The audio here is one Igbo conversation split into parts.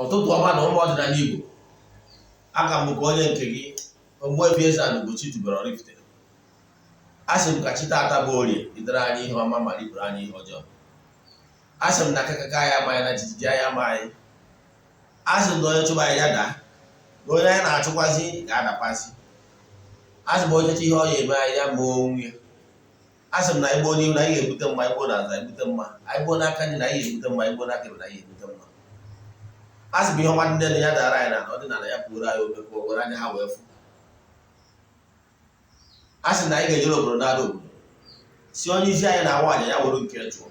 Ụtụtụ ọma na ụmụ ọdịnala Igbo. Aka m bụkwa onye nke gị, Ogbuefi Eze-Ana Ugochi tubelu Oraifite. A sị m ka chi taata bụ Orie bidoro anyị ihe ọma ma ripụrụ anyị ihe ọjọọ. A sị m na akakaka anyị amaghị na jijiji anyị amaghị. A sị m na onye chụba anyị ya daa, na onye anyị na-achụkwazi ga-adakwazi. A sị m onye checha ihe ọ ya eme anyị, ya mee onwe ya. A sị m na anyị gbuo n'ihu na anyị ga-ebute mma, anyị gbuo n'azụ anyị ebute mma, anyị gbuo n'aka nri na anyị ga-ebute mma, anyị gbuo n'aka ekpe na anyị ga-ebute mma. A sị m ihe ọma dị n'elu ya dara anyị n'ala, ọdịnala ya pụrụ anyị ome ka o were anya ha wee fụ. A sị na anyị ga-ejere obodo n'ala obodo si onye isi anyị na-awa aja ya were nke chụọ.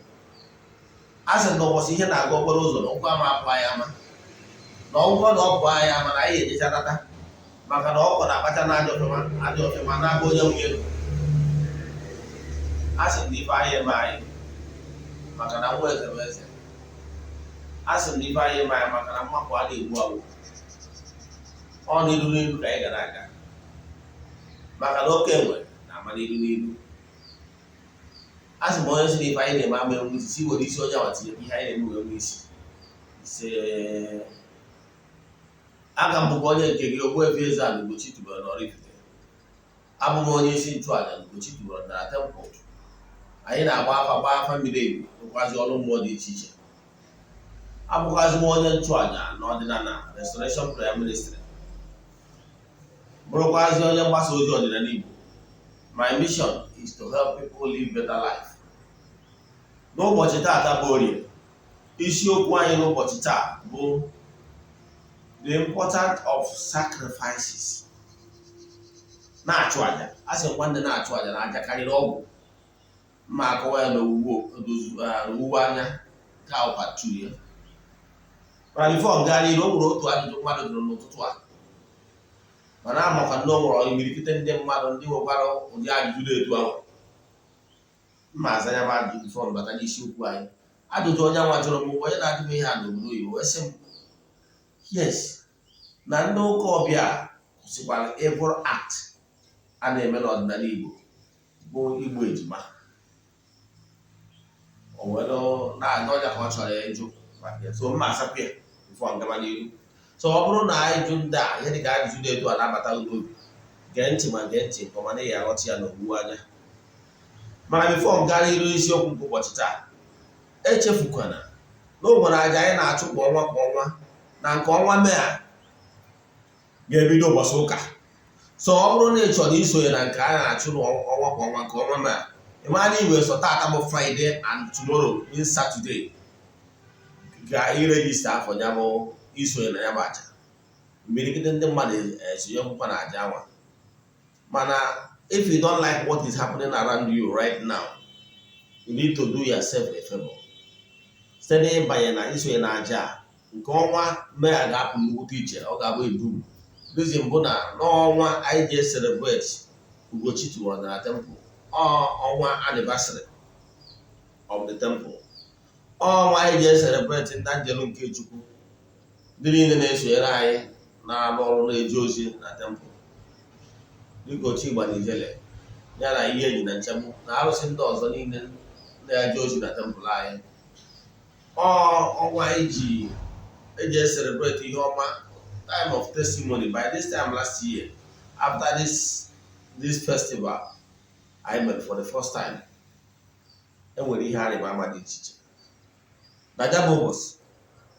A sị na ụbọchị ihe na-aga okporo ụzọ na ụkwụ ama apụ anyị ama, na ọgwụgwọ na ọ pụọ anyị ama na anyị ga-ejecha nata, maka na ọkọ na-akpacha na ajọ ọfịma ajọ ọfịma na-abụ onye nwunye. A sị na ife anyị eme anyị maka na nwa eze bụ eze. A sị na ife anyị eme anyị maka na mmapụ a na-egbu agwụ ọ n'iru n'iru ka anyị gara aga, maka na oke enwe na-ama n'iru n'iru. A sị m onye sị na ife anyị na-eme ama enwe isi, si were isi onye awa tinye ihe anyị na-eme wee nwee isi ise. Aka m bụkwa onye nke gị, Ogbuefi Eze-Ana Ugochi tubelu na Oraifite. Abụ m onye isi nchụaja na Ugochi tubelu na temple. Anyị na-agba afa, gbaa afa miri emi, rụkwazi ọrụ mmụọ dị iche iche. Abụkwazi m onye nchụaja na ọdịnala Restoration Prayer Ministry, bụrụkwazi onye mgbasa ozi ọdịnala Igbo. My mission is to help people live better life. N'ụbọchị taata bụ Orie, isiokwu anyị n'ụbọchị taa bụ the importance of sacrifices. Na-achụ àjà, a sị nwanne na-achụ àjà na àjà karịrị ọgwụ. Mma akọwa ya n'owuwe anya ka part 2 ya. Mana before m gaa n'ihu, o nwere otu ajụjụ mmadụ jụrụ n'ụtụtụ a, mana amakwa na o nwere imirikite ndị mmadụ ndị nwekwara ụdị ajụjụ na-etu ahụ. Mma aza ya bụ ajụjụ before m bata n'isiokwu anyị. Ajụjụ onye nwa jụrụ m, onye na-ajụ m ihe a n'obodo oyibo, wee sị m yes, na ndị ụka ọbịa kwụsịkwara evil act a na-eme n'ọdịnala Igbo bụ igbu ejima. O were na-aga ọnya ka ọ chọrọ ịjụ maka ya. So mma asapụ ya before m gaba n'ihu. So ọ bụrụ na ajụjụ ndị a, ihe dịka ajụjụ dị etu a na-abata n'obi, gee ntị, ma gee ntị nke ọma na ị aghọta ya n'owuwe anya. Mana before m gaa n'iru isiokwu nke ụbọchị taa, echefukwana na o nwere aja anyị na-achụ kwa ọnwa kwa ọnwa, na nke ọnwa Mee a ga-ebido ụbọchị ụka. So ọ bụrụ na ị chọrọ isonye na nke a na-achụ n'ọnwa kwa ọnwa, nke ọnwa Mee a, ị mara na igwe so taata bụ Friday and tomorrow means Saturday ga iregister afọ ya bụ isonye na ya bụ aja. Imirikite ndị mmadụ esonye nkwụkwa na aja anwa. Mana if you don't like what is happening around you right now, you need to do yourself a favor site n'ịbanye na isonye na aja a. Nke ọnwa Mee a ga-apụ nnukwute iche, ọ ga-abụ ebum reason bụ na n'ọnwa anyị ji celebrate Ugochi tubelu na temple, ọnwa anniversary of the temple, ọnwa anyị ji celebrate ndị anjelu nke Chukwu, ndị niile na-esonyere anyị na-arụ ọrụ na-eje ozi na temple, dịka otu Igba na Ijele ya na ihe enyi na nchegbu na arụsị ndị ọzọ niile na-eje ozi na temple anyị. Ọnwa anyị ji eji celebrate ihe ọma, time of testimony. By this time last year, after this festival anyị mere for the first time, enwere ihe arịba ama dị iche iche na ya bụ ụbọchị.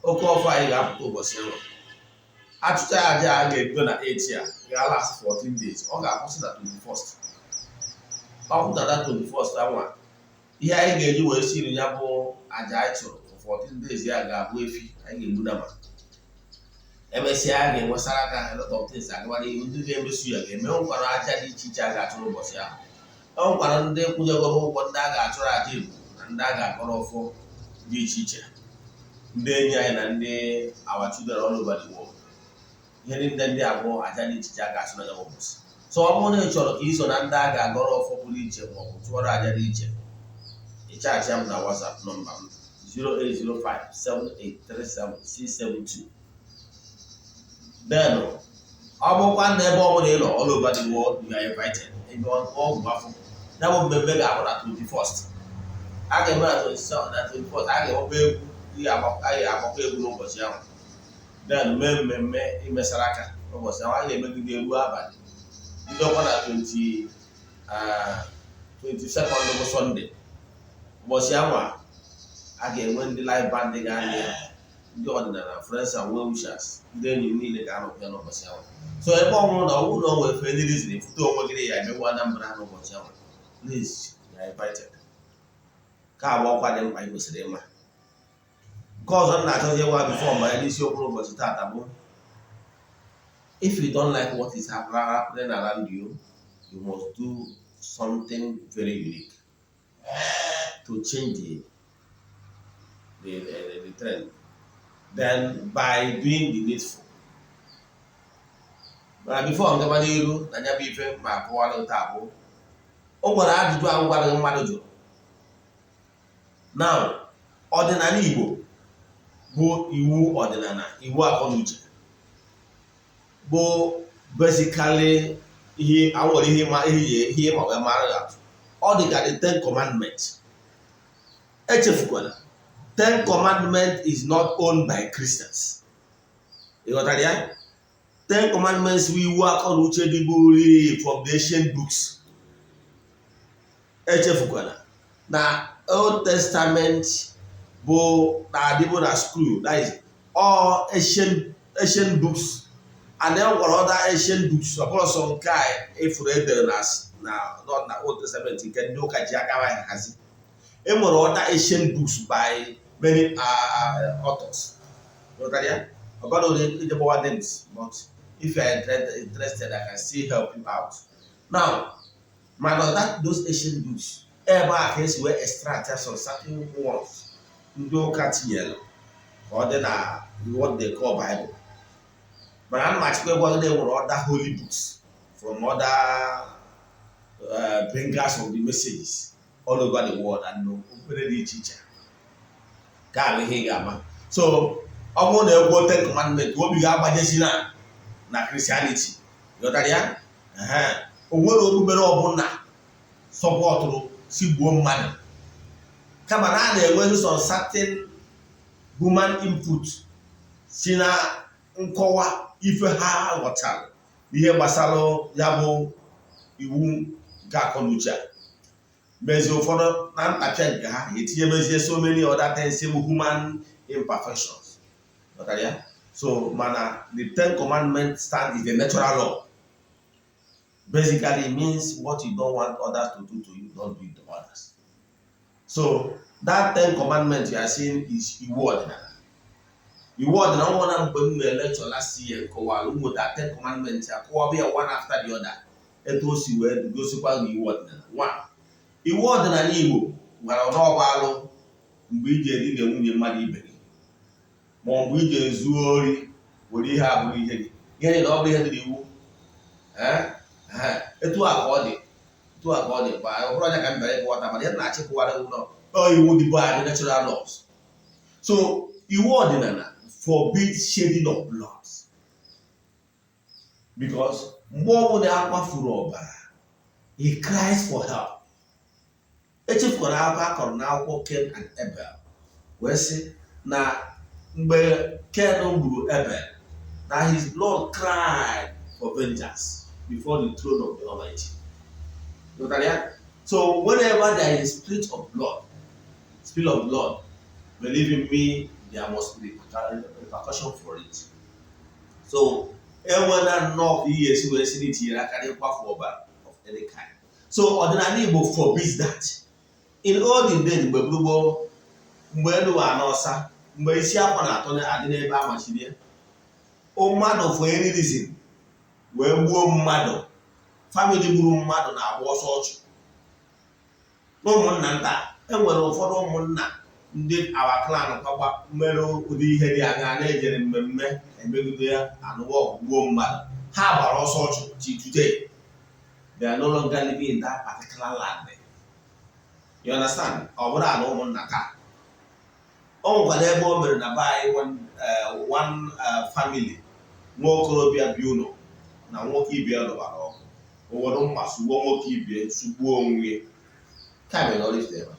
Oke ọfọ anyị ga-apụta ụbọchị ahụ. Achụcha aja a ga-ebido na 8 a ga-last 14 days, ọ ga-akwụsị na 21st. Ọ pụtara 21st anwa, ihe anyị ga-eji wee siri ya bụ aja anyị chụrụ for 14 days ya ga-abụ efi anyị ga-egbu nama. Emesịa, a ga-enwesara aka a lot of things agaba n'ihu. Ndị ga-emesu ya ga-eme nkwara aja dị iche iche a ga-achụrụ ụbọchị ahụ. E nwekwara ndị kwụnyegoro ụgwọ, ndị a ga-achụrụ aja ebu na ndị a ga-akọrọ ọfọ dị iche iche, ndị enyi anyị na ndị our children all over the world. Ihe niile ndị abụọ aja dị iche iche a ga-achụ na ya bụ ụbọchị. So ọ bụrụ na ị chọrọ ka iso na ndị a ga-agọrọ ọfọ pụrụ iche ma ọ bụ tụọrọ aja dị iche, ịchaachị m na WhatsApp nọmba m, 08057837672. Then ọ bụrụkwa na ebe ọ bụla ị nọ all over the world, you are invited. Ebe ọgwụ afọ ya bụ mmemme ga-abụ na 21st, a ga-eme na 27, na 21st a ga-enwekwa egwu, a ga-agbakwa egwu n'ụbọchị ahụ. Then mee mmemme imesara aka n'ụbọchị ahụ. A ga-emegide ruo abalị, bidokwa na 20 22nd bụ Sunday. Ụbọchị anwa a ga-enwe ndị live band ga-anị ya, ndị ọdịnala friends and well wishers, ndị enyi m niile ga-anọkwa ya n'ụbọchị ahụ. So ebe ọ bụrụ na ọ bụrụ na o nwere any reason efute onwe gị ya emewu Anambra n'ụbọchị ahụ, please, you are invited. Ka agba ọkwa dị mkpa ị kwesịrị ịma. Nke ọzọ m na-achọzi ịgwa before mbanye n'isiokwu n'ụbọchị taata bụ, if you don't like what is happening around you, you must do something very unique to change the trend, then by doing the needful. Mana before ngaba n'iru na ya bụ ife ma akọwara taa bụ, o nwere ajụjụ ahụ gwara gị mmadụ jụrụ. Now, ọdịnala Igbo bụ iwu ọdịnala, iwu akọnuche, bụ basically ihe nwere ihe ma ihe ihe ma wee mara ya atụ. Ọ dị ka the Ten Commandments. Echefukwana, Ten Commandment is not owned by Christians. Ị ghọtara ya? Ten Commandments bụ iwu akọ na uche dịburi from the ancient books. Echefukwana na Old Testament bụ na-adịbụ na scroll, that is all ancient books, and then nwere other ancient books. Ọ bụrụ sọ nke a efuru edere na not na Old Testament nke ndị ụka ji aka ha hazi. E nwere other ancient books by many authors. Ghọtara ya? Ọ bụrụ na ije gbawa names, but if you are interested, I can still help you out. Now, mana that those ancient books, ebe a ka esi wee extract some certain ones ndị ụka tinyere ka ọ dị na what they call Bible. Mana ana m achịkwa ịgwa gị na enwere other holy books from other bringers of the messages all over the world and okpukpere dị iche iche. Ka ahụ ihe ị ga-ama. So ọ bụrụ na ekwuo Ten Commandment, obi ga-agbajesi na Christianity. Ghọtara ya? O nwere okpukpere ọbụla supportụrụ si gbuo mmadụ, kama na a na-enwe some certain human input si na nkọwa ife ha ghọtara ihe gbasara ya bụ iwu nke akọnuche a. Mezie ụfọdụ na ntapịa nke ha etinyebezie so many other things bụ human imperfections. Ghọtara ya? So mana the Ten Commandment stand is the natural law. Basically, it means what you don't want others to do to you, don't do it to others. So that Ten Commandment you are seeing is iwu ọdịnala. Iwu ọdịnala nwa na mgbe m mere lecture last year kọwara ụmụ that Ten Commandment, akọwaba ya one after the other, etu o si wee gosikwa na iwu ọdịnala one, iwu ọdịnala Igbo gwara n'ọgba alụ mgbe iji edina nwunye mmadụ ibe gị, ma ọ bụ iji ezuo ori were ihe abụrụ ihe gị, ihe niile ọ bụ ihe dị n'iwu. Etu a ka ọ dị, etu a ka ọ dị. Ma ọ bụrụ onye ka m bịara ịkọwata, mana ihe na-achịkọwara ụlọ ọ iwu dị bụ adị, natural laws. So iwu ọdịnala forbids shedding of blood, because mgbe ọbụla a kwafuru ọbara, he cries for help. Echefukwara akụkọ a kọrọ n'akwụkwọ Cain and Abel, wee sị na mgbe Cain gburu Abel, na his blood cried for vengeance before the throne of the Almighty. Ghọtara ya? So whenever there is spirit of blood, spill of blood, believe in me, there must be repercussion for it. So enwela nnọọ ka ihe esi wee si n'itinyere aka n'ịkwafu ọbara of any kind. So ọdịnala Igbo forbids that. In olden days, mgbe gboo, mgbe elu wa n'ọsa, mgbe isi akwa na-atọ adị n'ebe a machiri ya, mmadụ for any reason wee gbuo mmadụ, family gburu mmadụ na-agba ọsọ ọchụ. Na ụmụnna nta, enwere ụfọdụ ụmụnna ndị our clan kwagba mere ụdị ihe dị anya na-ejere mmemme emegide ya, anụwa ọgụ, gbuo mmadụ, ha gbara ọsọ ọchụ. Till today, they are no longer living in that particular land. You understand? Ọ bụrụ ala ụmụnna taa, o nwekwara ebe o mere na be anyị, one family, nwa okorobịa bi ụlọ na nwoke ibie lụbara ọgụ, o were mma sugbuo nwoke ibie, sugbuo onwe ya. Ka mere Oraifite ebe a.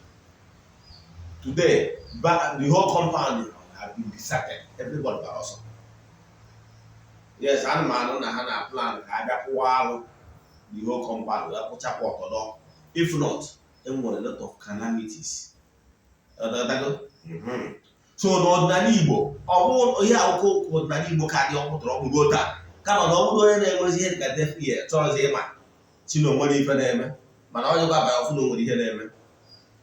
Today, the whole compound have been deserted. Everybody gbara ọsọ. Yes, ana m anụ na ha na plan ka a bịa kwụwa alụ the whole compound wee kwụchapụ ọtọdọ. If not, enwere a lot of calamities. Ọdọdago? So n'ọdịnala Igbo, ọ bụ ihe akwụkwọ ụka ọdịnala Igbo ka dị ọkpụtụrụ ọkpụ ruo taa, kama na ọ bụrụ onye na-enwezi ihe dịka deaf ear, chọrọzi ịma chi na onwere ife na-eme, mana onye gwa abanye ọfụ na onwere ihe na-eme,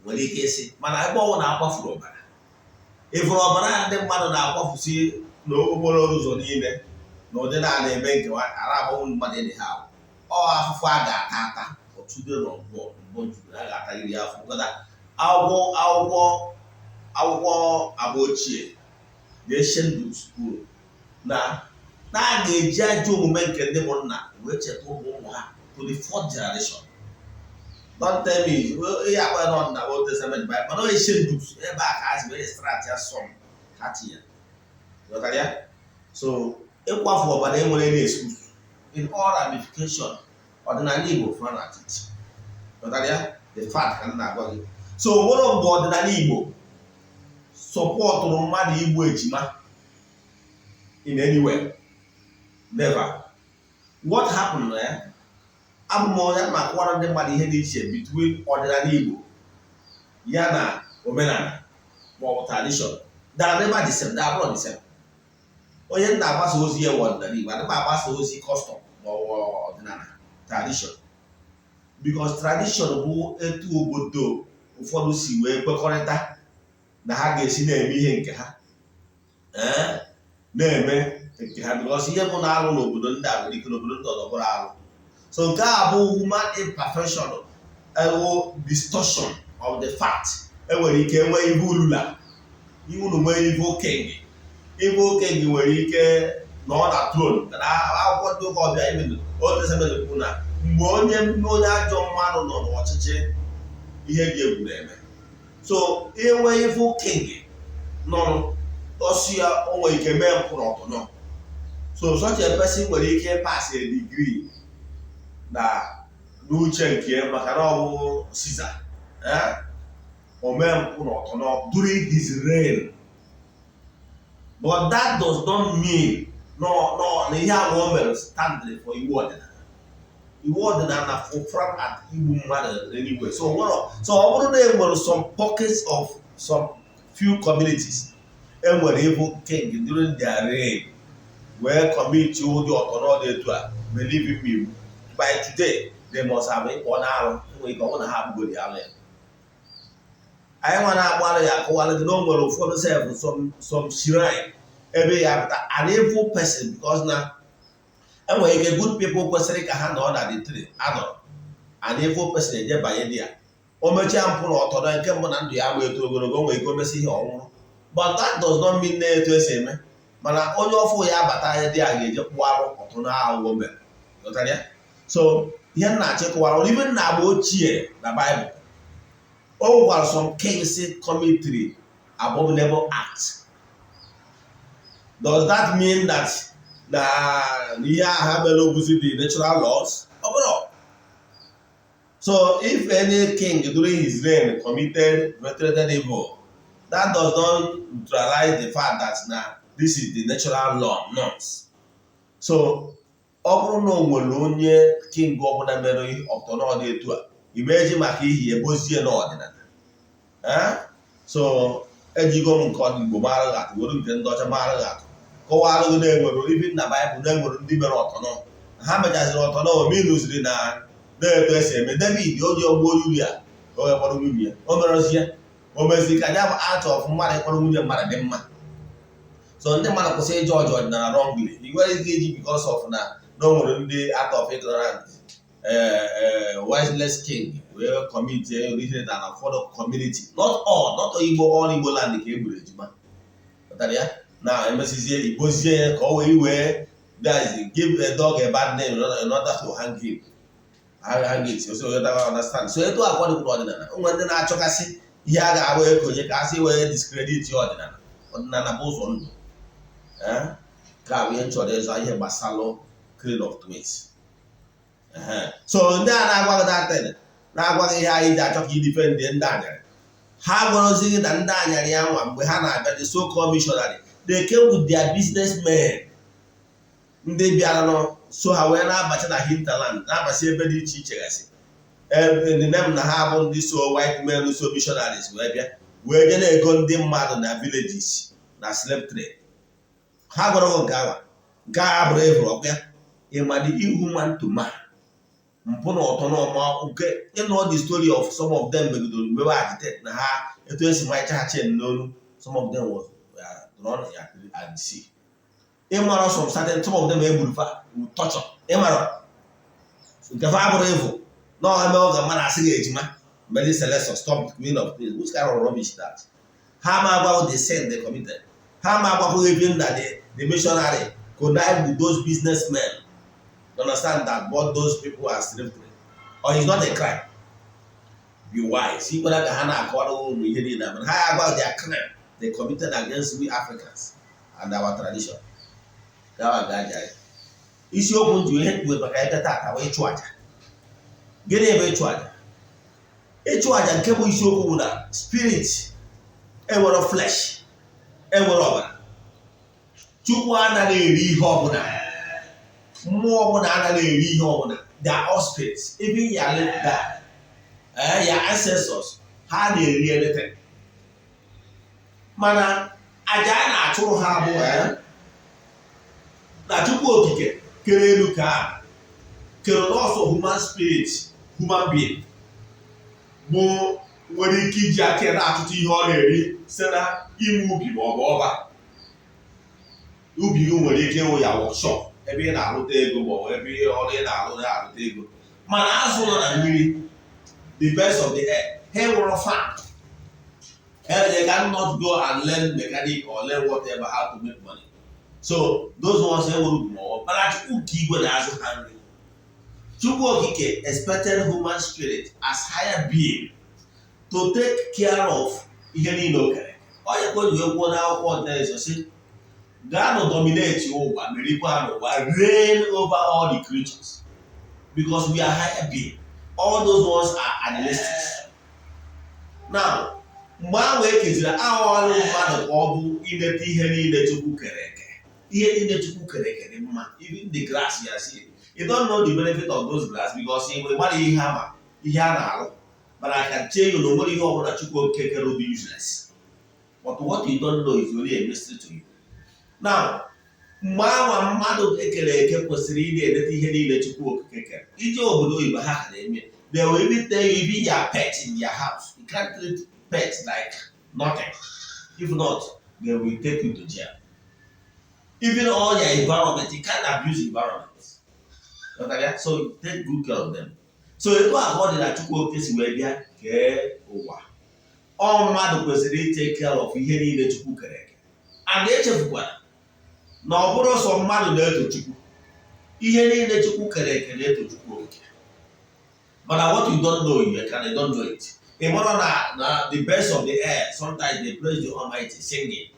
nwere ike ịsị mana ebe ọnwụ na-akwafuru ọbara, ịfụrụ ọbara ndị mmadụ na-akwafusi n'okporo ụzọ niile na ụdị na-eme nkewa ara agbanwe mmadụ ịdị ha ọ afụfụ a ga-ata ata ọtụdo na ọbụ mbọ juru a ga-atarịrị afọ. Akwụkwọ agba ochie, the ancient books, kwuru na a ga-eji ajọ omume nke ndị bụ nna wee cheta ụmụ ụmụ ha to the fourth generation. Don't tell me ihe akpa nọ na Old Testament Bible, mana ancient books ebe a ka a si wee extract ya, some ha tinye. Ghọtara ya? So ịkwafu ọbara enwere any excuse in all ramification. Ọdịnala Igbo frown at it. Ghọtara ya? The fact ka m na-agwa gị. So nwere mgbe ọdịnala Igbo supportụrụ mmadụ igbu ejima in any way? Never. What happened na ya, abụ m onye ma akọwara ndị mmadụ ihe dị iche between ọdịnala Igbo ya na omenala ma ọ bụ tradition. They are never the same. They are not the same. Onye m na-agbasa ozi ya wụ ọdịnala Igbo, adịm agbasa ozi custom ma ọ bụ ọdịnala, tradition, because tradition bụ etu obodo ụfọdụ si wee kwekọrịta na ha ga-esi na-eme ihe nke ha, ee, na-eme nke ha, because ihe bụ na-alụ n'obodo ndị a nwere ike n'obodo ndị ọzọ bụrụ alụ. So nke a bụ human imperfection, ewu distortion of the fact. Enwere ike enwee ihe ulula ihe unu nwee evil king. Evil king nwere ike nọ na throne na akwụkwọ ndị ụka ọbịa, even Old Testament, kwuru na mgbe onye ajọ mmadụ nọ n'ọchịchị, ihe dị egwu na-eme. So enwe evil king nọrụ ọsụ ya, o nwere ike mee mpụ na ọtụnọ. So such a person nwere ike pass a decree na n'uche nke ya, maka na ọ bụ Caesar, o mee mpụ na ọtụnọ during his reign. But that does not mean no na ihe ahụ o mere stand for iwu ọdịnala. Iwu ọdịnala for frown at igbu mmadụ anyway. So nwere, so ọ bụrụ na e nwere some pockets of some few communities enwere evil king during their reign wee commit ụdị ọtọnọ dị etu a, believe me, by today they must have ịkpọ n'arụ. Enwere ike ọ bụrụ na ha abụgodi alụ ya, anyị nwa na-agba alụ ya akọwalụ gị na o nwere ụfọdụ sef, some shrine ebe ya pụta an evil person, because na enwere ike good people kwesịrị ka ha nọ na the tree anọrọ, an evil person eje banye dị ya, o mechaa mpụ na ọtọdọ nke mbụ na ndụ ya agba eto ogologo, o nwere ike o mesi ihe ọnwụrụ. But that does not mean na etu esi eme, mana onye ọfụ ya abata anya dị a ga-eje kpụọ arụ ọtụnụ aghụghọ mere. Ghọtara ya? So ihe m na-achọ ịkọwara, even na agba ochie na Bible, o nwekwara some kings committed abominable act. Does that mean that na ihe ahụ ha mere obuzi the natural laws? Ọ bụrụ so, if any king during his reign committed perpetrated evil, that does not neutralize the fact that na this is the natural law norms. So ọ bụrụ na o nwere onye king ọbụla mere ọtọnọ dị etu a, imeji maka ihi ebozie n'ọdịnala. So ejigo m nke Igbo mara gị atụ, were nke ndị ọcha mara gị atụ, kọwara gị na-enwere ibi na Baịbụl na-enwere ndị mere ọtọnọ, ha mechaziri ọtọnọ omenuziri na na-etu esi eme. David o ji ọgbuo Yuria, onye kpọrọ nwunye ya, o merozie, o meziri ka ya bụ act of mmadụ ịkpọrọ nwunye mmadụ dị mma. So ndị mmadụ kwụsị ịjọ ọjọọ ọdịnala wrongly. Ị nwere ike iji because of na o nwere ndị out of ignorant wiseless king wee commit ihe na ụfọdụ community, not all, not Igbo, all Igbo land ka e gburu ejima. Pụtara ya na emesizie igbozie ya ka o wee wee give a dog a bad name in order to hang him, hang it. So you understand? So etu akwa dịkwuru ọdịnala, o nwere ndị na-achọkasị ihe a ga-abụ ekonye ka a sị wee discredit ọdịnala. Ọdịnala bụ ụzọ ndụ. Ka bụ ihe m chọrọ ịzụ ihe gbasalụ killing of twins. So ndị a na-agwa gị datin, na-agwa gị ihe anyị ji achọ ka i defend ndị anyarị, ha gwara gị na ndị anyarị ya nwa mgbe ha na-abịa, the so called missionary, they came with their businessmen. Ndị bịara nọ so ha wee na-abacha na hinterland, na-abasị ebe dị iche iche gasị, ebe na ha bụ ndị so white men, so missionaries wee bịa, wee je na-ego ndị mmadụ na villages na slave trade. Ha gwara gị nke awa nke a bụrụ ịhụrụ ọkụ ya. Ịma the inhuman to man, mpụ na ụtọ na ọma nke ịnụ the story of some of them megidoro mewe agitate na ha etu esi macha ha chain n'olu. Some of them was drawn at the sea. Ịmara some certain, some of them egburu fa with torture. Ịmara nke fa abụrụ ịvụ na eme oge mmadụ asị gị ejima Mary Celeste, stop queen of things. Which kind of rubbish that? Ha ma agwa the sin they committed. Ha ma agwakwa even na the missionary connive with those businessmen. You understand that bought those people as slave trade. Or it's not a crime? Be wise. Ikwere ka ha na-akọwara ụmụ ihe niile, mana ha agwa their crime they committed against we Africans and our tradition. Gawa ga aja isiokwu nji ihe kwuwe maka ebe taata wee ịchụ aja. Gịnị bụ ịchụ aja? Ịchụ aja nke bụ isiokwu bụ na spirit enwere flesh, enwere ọbara. Chukwu anaghị eri ihe ọbụla, mmụọ ọbụla anaghị eri ihe ọbụla. They are all spirits. Even your late dad, your ancestors, ha na-eri anything. Mana aja a na-achụrụ ha bụ na Chukwu Okike kere elu ka a kere nọọsụ human spirit, human being bụ nwere ike iji aka ya na-achụta ihe ọ na-eri site na inwe ubi ma ọ bụ ọba ubi. Gị nwere ike ịwụ ya workshop ebe ị na-arụta ego, ma ọ bụ ebe ọrụ ị na-arụ na-arụta ego. Mana azụ nọ na mmiri, the birds of the air, ha nwere farm. They cannot go and learn mechanic or learn whatever, how to make money. So those ones enwere ubi ma ọ bụ, mana Chukwu nke igwe na-azụ ha nri. Chukwu Okike expected human spirit as higher being to take care of ihe niile o kere. Onye ka o ji wee kwuo n'akwụkwọ Jenesis sị, "Gaanụ dominate ụwa, merikwa n'ụwa, reign over all the creatures," because we are higher being. All those ones are animalistics. Now, mgbe ahụ ekeziri aghọọlụ mmadụ ka ọ bụ ileta ihe niile Chukwu kere eke. Ihe niile Chukwu kere eke dị mma. Even the grass you are seeing, you don't know the benefit of those grass because ị nwere mmadụ ihe ama ihe a na-arụ. But I can tell you na o nwere ihe ọbụla Chukwu Okike kere dị useless, but what you don't know is only a mystery to you. Now, mgbe anwa mmadụ ekere eke kwesịrị ị na-eleta ihe niile Chukwu Okike kere. Ije obodo oyibo, ha ka na-eme. They will even tell you, even your pet in your house, you can't treat pet like nothing. If not, they will take you to jail. Even all your environment, you can't abuse environment. Ghọtara ya? So take good care of them. So etu a ka ọ dị na Chukwu Okike si wee bịa kee ụwa, ọ mmadụ kwesịrị i take care of ihe niile Chukwu kere eke. And echefukwara na ọ bụrụ sọ mmadụ na-eto Chukwu, ihe niile Chukwu kere eke na-eto Chukwu Okike. Mana what you don't know, you can you don't know it. Ị mara na the birds of the air, sometimes they praise the Almighty, singing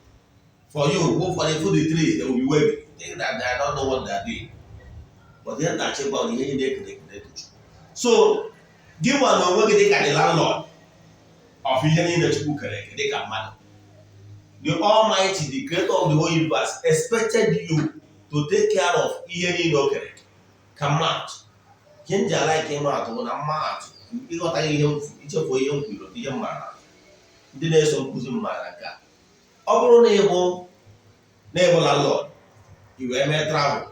for you. Go for the trees, they will be waving, think that they don't know what they are doing. But ihe na-achịkwa ihe niile ekere eke na-eto Chukwu. So gị nwa na onwe gị, dịka the landlord of ihe niile Chukwu kere eke, dịka mmadụ, the Almighty, the creator of the whole universe, expected you to take care of ihe niile o kere eke. Ka mmadụ ihe m ji ala ike ịma atụ bụ na mma atụ ịghọta ihe mfu, ichefu ihe m kwuru, ihe m maara. Ndị na-eso nkụzi m maara nke a. Ọ bụrụ na ịbụ landlord, i wee mee travel,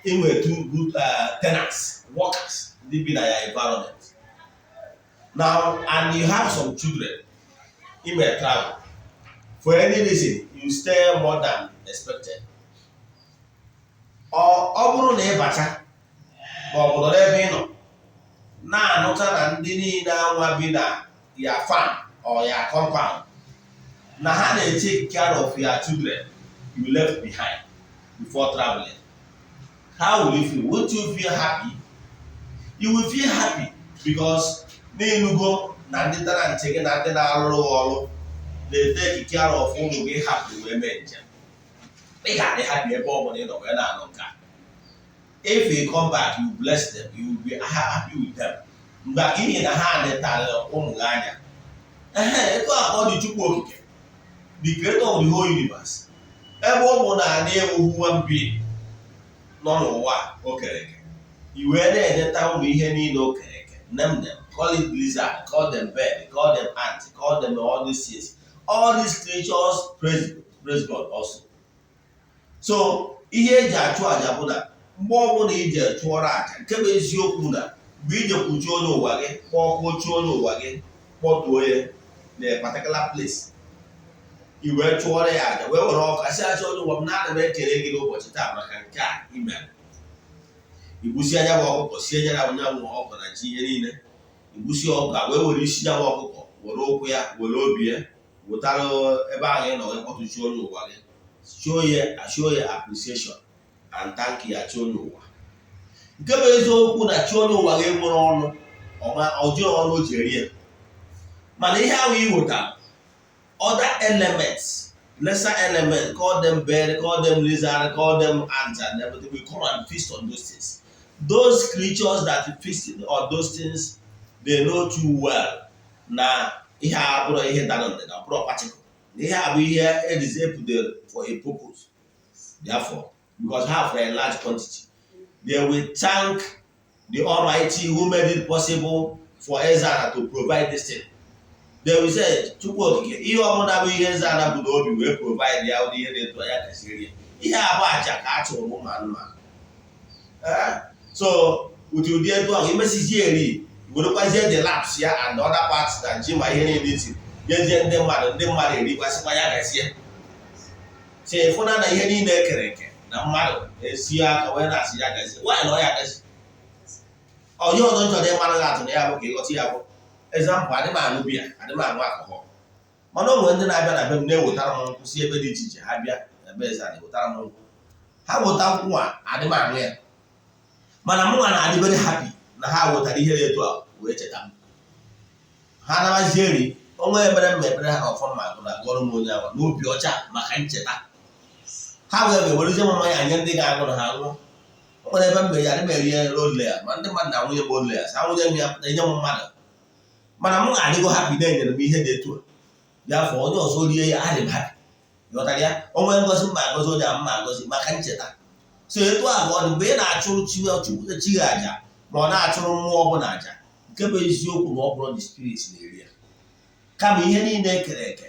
inwe two good tenants, workers ndị bi na ya environment now, and you have some children. You may travel for any reason, you stay more than expected. Ọ bụrụ na ị bacha ma ọ bụ nọ n'ebe ị nọ na-anụta na ndị niile anwa bi na ya farm or ya compound na ha na-take care of your children you left behind before traveling, how will you feel? Won't you feel happy? You will feel happy because n'ịnụgo na ndị tenant gị na ndị na-arụrụ gị ọrụ na-etake care of ụmụ gị hapụ wee mee njem. Ị ga-adị happy ebe ọ bụla ị nọ wee na-anụ nke a. If you come back, you bless them, you will be happy with them mgbe n'ihi na ha letara ụmụ gị anya. Ehe, etu a ka ọ dị Chukwu Okike, the creator of the whole universe. Ebe ụmụ na-adị ewu human being. Nọ n'ụwa o kere eke, i wee na-edeta ụmụ ihe niile o kere eke. Name them, call it lizard, call them bird, call them ant, call them all these things. All these creatures praise God also. So ihe eji achụ àjà bụ na mgbe ọbụla ije chụọrọ àjà, nke bụ eziokwu na mgbe ije kwuchie onye ụwa gị, kpọọ ochie onye ụwa gị, kpọtuo ya na a particular place, i wee chụọrọ ya àjà, wee were ọka si acha onye ụwa m na ana m ekele gị n'ụbọchị taa maka nke a imere. Igbusi anya bụ ọkụkọ, sie ya na onye ọkụkọ na ji, ihe niile. Igbusi ọkụkọ a, wee were isi ya bụ ọkụkọ, were ụkwụ ya, were obi ya, wetara ebe ahụ ị nọ wee kpọtụchi onye ụwa gị, show ya appreciation and thank ya, chi onye ụwa. Nke bụ eziokwu na chi onye ụwa gị nwere ọnụ ọma ọjọọ ọnụ o ji eri ya, mana ihe ahụ ị wetara, other elements, lesser elements, call them bird, call them lizard, call them ants and everything, will come and feast on those things. Those creatures that feast on those things, they know too well na ihe a abụrụ ihe dara ndịda, ọ bụrụ particle, na ihe a bụ ihe edizepụdere for a purpose. Therefore, because have a large quantity, they will thank the Almighty who made it possible for Ezana to provide this thing. They will say, "Chukwu Okike, ihe ọbụla bụ ihe Ezana bụ n'obi wee provide ya ụdị ihe na-etu ya kasịrị ya." Ihe a bụ àjà ka a chụrụ ụmụ anụmanụ. So ụdị ụdị etu ahụ imesizie eri, werekwazie the laps ya and other parts na ji ma ihe niile iti nyezie ndị mmadụ, ndị mmadụ erikwasịkwa ya gazie. Si ịfụna na ihe niile ekere eke na mmadụ esi aka wee na-asị ya gazie. Nwaanyị na ọ ya gazi onye ọzọ nchọrọ ịmara gị atụ na ya bụ ka ịghọta ya bụ example. Adị m aṅụ biya, adị m aṅụ alcohol, mana o nwere ndị na-abịa na be m na-ewetara m nkwụ si ebe dị iche iche. Ha bịa na be eze, na-ewetara m nkwụ. Ha weta nkwụ a, adị m aṅụ ya, mana mụ nwa na-adị very happy na ha wetara ihe dị etu a wee cheta m. Ha nabazie eri onwe ebere m ekpere ha na ọfọ ma agụ na gụọrọ m onye ahụ n'obi ọcha maka ncheta ha wee ga-ewerezie m mmanya nye ndị ga-aṅụ na ha ṅụọ. O nwere ebe m mere ya, adị m eri Old Layer, ma ndị mmadụ na-anwụnye m Old Layer, ha nwụnye m ya, enye m mmadụ, mana m ga-adịgo happy na-enyere m ihe dị etu a. Bịa afọ onye ọzọ rie ya, adị m happy. Ghọtara ya? Onwe ngozi mma agọzi onye a mma agọzi maka ncheta. So etu a ka ọ dị mgbe ị na-achụrụ chi chi gị àjà, ma ọ na-achụrụ mmụọ ọbụla àjà. Nke bụ eziokwu na ọ bụrụ the spirit na-eri ya, kama ihe niile ekere eke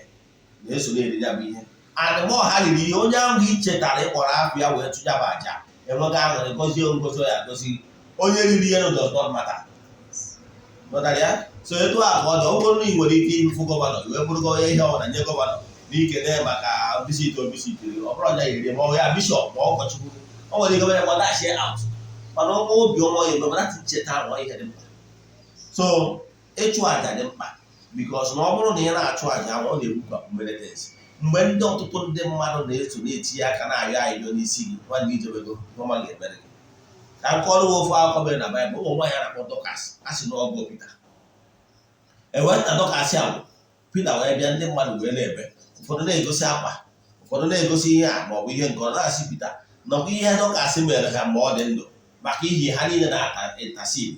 na-eso na-eri ya bụ ihe. And mgbe ha riri ihe, onye ahụ i chetara ịkpọrọ afọ ya wee tụnya bụ àjà enweghị aṅụrị, gọzie ngozi ya, gọzi onye riri ihe does not matter. Ghọtara ya? So etu a ka ọ dị. Ọ bụrụ na ị nwere ike ịfụ governor, wee bụrụ onye ihe ọbụla nye governor n'ikene maka visit o visitiri, ọ bụrụ ọnya iri, ma ọ ya bishop ma ụkọchukwu, o nwere ike mere dash out, mana ọnwa obi ọnwa ya eme, mana ncheta ahụ ihe dị mkpa. So ịchụ àjà dị mkpa because na ọ bụrụ na ị na-achụ àjà ahụ, ọ na-egbukwa many things. Mgbe ndị ọtụtụ ndị mmadụ na-eso na-etinye aka na-ayọ ayọ n'isi gị, nwanne, ijebego ọma ga-emere gị. Ka nke ọrụ ofu akụkọ mere na Baịbụl, ụmụ nwaanyị a na-akpọ Dọkas, a sị na ọgọ Pita eweta Dọkas ahụ. Pita wee bịa, ndị mmadụ wee na-ebe, ụfọdụ na-egosi akwa, ụfọdụ na-egosi ihe a ma ọ bụ ihe nke ọ na-asị Pita nakwa ihe Dọkas mere ha mgbe ọ dị ndụ, maka ihi ha niile na-ata intercede,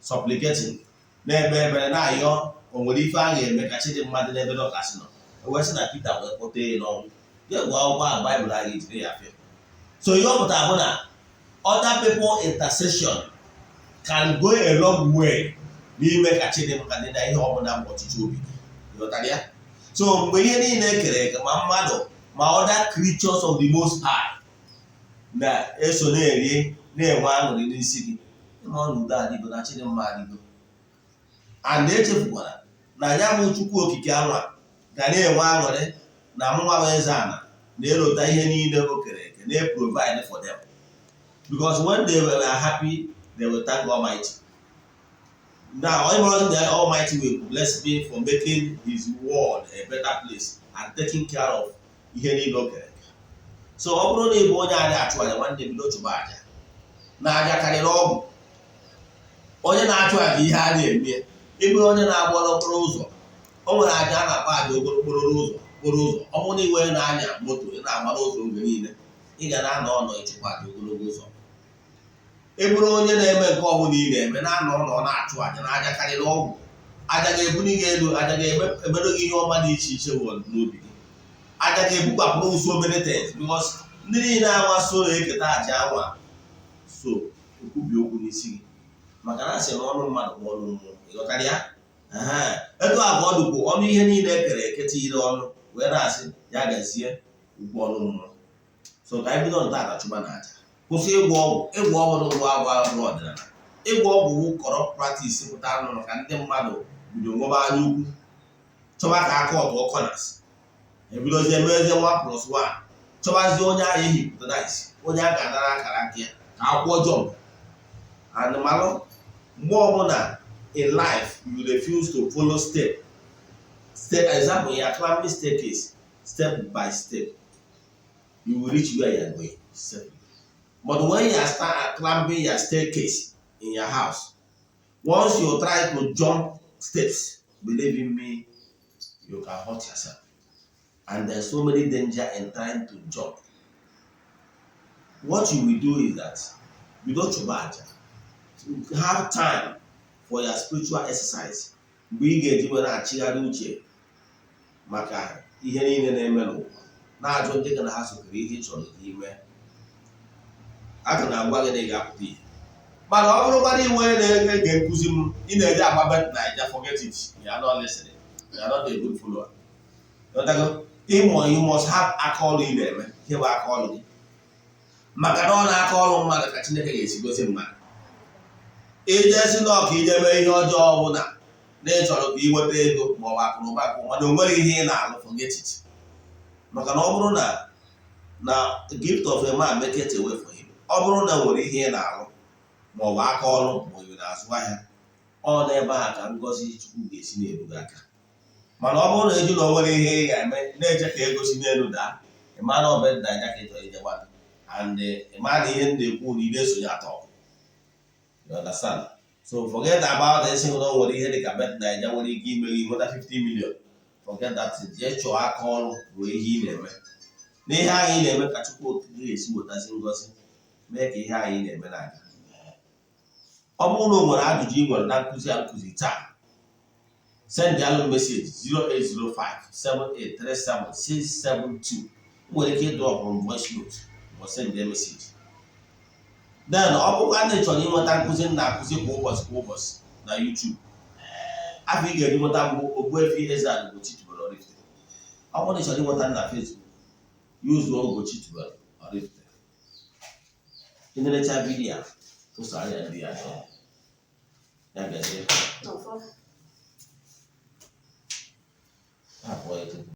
supplicating, na-ekpe ekpere, na-ayọ o nwere ife a ga-eme ka chi dị mmadụ n'ebe Dọkas nọ. Wee sị na Pita wee kpọte ya n'ọnwụ. Ya gụọ akwụkwọ ahụ, Baịbụl anyị ejiri ya fịa. So ihe ọ pụtara bụ na other people intercession can go a long way n'ime ka chi dị mma dị na ihe ọbụla bụ ọchịchị obi gị. Ghọtara ya? So mgbe ihe niile ekere eke, ma mmadụ ma other creatures of the Most High, na-eso na-eri na-enwe aṅụrị n'isi gị, ịma na udo adịgo na chidimma adịgo. And echefukwara na ya bụ Chukwu Okike anwa ga na-enwe aṅụrị na mụnwa bụ eze ana na-erota ihe niile o kere eke, na-provide for them, because when they were happy, they will thank Almighty. Now the Almighty will bless me for making his world a better place and taking care of ihe niile o kere eke. So ọ bụrụ na ị bụ onye a na-achụ aja, nwanne, bido chụba aja, na aja karịrị ọgwụ. Onye na-achụ aja, ihe a na-eme, ịbụrụ onye na-agba n'okporo ụzọ, o nwere aja a na-akpọ aja okporo ụzọ, okporo ụzọ. Ọ bụrụ na ị nwere na-anya moto, ị na-agba n'ụzọ oge niile, ị ga na-anọ ọnọ ịchụkwa aja ogologo ụzọ. Ị bụrụ onye na-eme nke ọbụla ị na-eme, na-anọ ọnọ na-achụ aja, na aja karịrị ọgwụ. Aja ga-ebuli gị elu, aja ga-emere gị ihe ọma dị iche iche n'obi gị, aja ga-ebukwapụrụ so many things, because ndị niile anwa so na-eketa aja anwa. So ekwubi okwu n'isi gị, maka na asị na ọnụ mmadụ bụ ọnụ mmụọ. Ịghọtara ya? Etu a ka ọ dịkwu ọnụ ihe niile e kere eke tinyere ọnụ wee na-asị ya gazie ugwu ọnụ mmụọ. So ka anyị bido ntọala chụba na aja, kwụsị ịgwọ ọgwụ. Ịgwọ ọgwụ na ụgwọ agwụ abụrụ ọdịnala. Ịgwọ ọgwụ wụ corrupt practice pụtara nụ maka ndị mmadụ bido nwebe anya ukwu, chọba ka aka ọtụ corners, ebidozie mezie 1 plus 1, chọbazie onye ahụ ehypnotize, onye a ga-anara akara aka ya ka akwụkwọ jump. And malụ, mgbe ọbụla in life you refuse to follow step step, example, you are climbing staircase step by step, you will reach where you are going safely. But when you are start climbing your staircase in your house, once you try to jump steps, believe in me, you can hurt yourself. And there's so many danger in trying to jump. What you will do is that bido chụba aja, have time for your spiritual exercise, mgbe ị ga-eji were achịgharị uche maka ihe niile na-eme n'ụwa, na-ajụ ndị gị na ha sokere ihe ị chọrọ ka ime. A ga na-agwa gị na ị ga-apụta ihe. Mana ọ bụrụkwana iwe na-ege nkụzi m, ị na-eji agba Bet9ja, forget it, you are not listening, you are not a good follower. Ghọtago? Ịmụ, you must have aka ọrụ ị na-eme. Ihe bụ aka ọrụ gị, maka na ọ na-aka ọrụ mmadụ ka Chineke ga-esi gosi mmadụ. Ije si na ọka ije mee ihe ọjọọ ọbụla na ị chọrọ ka ị nweta ego ma ọ bụ akụ na ụba akụ, mana o nwere ihe ị na-alụ, forget it. Maka na ọ bụrụ na gift of a man make it a way for him, ọ bụrụ na nwere ihe ị na-alụ ma ọ bụ aka ọrụ ma ọ bụ na-azụ ahịa, ọ n'ebe a ka ngọzi Chukwu ga-esi na-eru gị aka. Mana ọ bụrụ na eju na o nwere ihe ị ga-eme, na-eche ka ego si n'elu daa, ị ma na ọbụ Naija ka ị chọrọ ije gbata, and ị ma na ihe m na-ekwu na ị na-esonye atọ. You understand? So forget about isi na o nwere ihe dị ka Bet9ja nwere ike ime gị nweta 50 million. Forget that thing. Jee chọọ aka ọrụ bụ ihe ị na-eme. N'ihe ahụ ị na-eme ka Chukwu Okike ga-esi wetazi ngọzi mee ka ihe ahụ ị na-eme na-aga. Ọ bụrụ na o nwere ajụjụ ị nwere na nkụzi a nkụzi taa, send alụ message 08057837672. Ị nwere ike ịdrop m voice note ma send a message. Then ọ bụrụkwa na ị chọrọ ịnweta nkụzi m na-akụzi kwa ụbọchị kwa ụbọchị na YouTube, afọ ị ga-eji nweta mbụ Ogbuefi Eze-Ana Ugochi tubelu Oraifite. Ọ bụrụ na ị chọrọ ịnweta m na Facebook, yuzuo Ugochi tubelu Oraifite. Ị nerecha video a, tụsara ya ndị ya chọrọ ya. Gazie. N'ọfọ. Abụọ etupu.